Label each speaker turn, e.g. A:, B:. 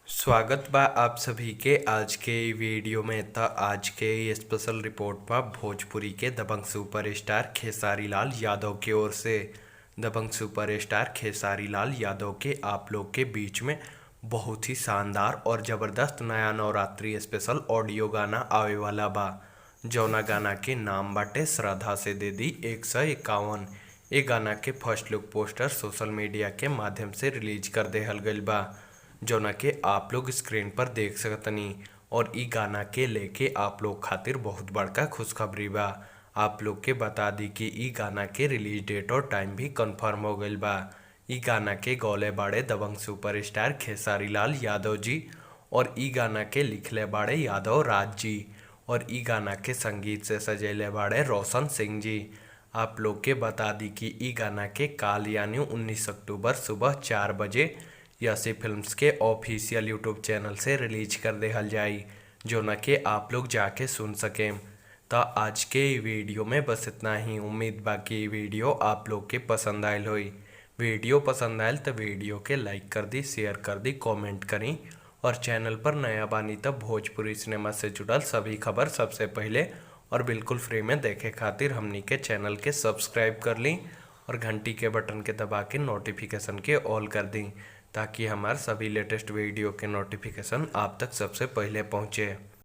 A: स्वागत बा आप सभी के आज के इ वीडियो में। त आज के इ स्पेशल रिपोर्ट बा भोजपुरी के दबंग सुपरस्टार खेसारी लाल यादव के ओर से। दबंग सुपरस्टार खेसारी लाल यादव के आप लोग के बीच में बहुत ही शानदार और ज़बरदस्त नया नवरात्रि स्पेशल ऑडियो गाना आवे वाला बा, जौना गाना के नाम बाटे श्रद्धा से दे दी 151। ए गाना के first look poster social media के माध्यम से रिलीज कर देहल गइल बा, जौना के आप लोग स्क्रीन पर देख सकतनी। और इ गाना के लेके आप लोग खातिर बहुत बड़का खुशखबरी बा। आप लोग के बता दी कि इ गाना के रिलीज डेट और टाइम भी कंफर्म हो गइल बा। इ गाना के गौले बाड़े दबंग सुपरस्टार खेसारी लाल यादव जी और इ गाना के लिखले बाड़े यादव राज जी और इ गाना के संगीत से सजैले बाड़े रोशन सिंह जी। आप लोग के बता दी कि इ गाना के काल यानी 19 अक्टूबर सुबह 4 बजे यसी फिल्म्स के ऑफिशियल यूट्यूब चैनल से रिलीज कर देहल जाई, जोना के आप लोग जाके सुन सकें। त आज के इ वीडियो में बस इतना ही। उम्मीद बा कि इ वीडियो आप लोग के पसंद आयल होई। वीडियो पसंद आयल त वीडियो के लाइक कर दी, शेयर कर दी, कमेंट करी और चैनल पर नया बानी त भोजपुरी सिनेमा से जुड़ल सभी खबर सबसे पहिले और बिल्कुल फ्री में देखे खातिर हमनी के चैनल के सब्सक्राइब कर ली और घंटी के बटन के दबा के नोटिफिकेशन के ऑल कर दी, ताकि हमार सभी लेटेस्ट वीडियो के नोटिफिकेशन आप तक सबसे पहिले पहुँचे।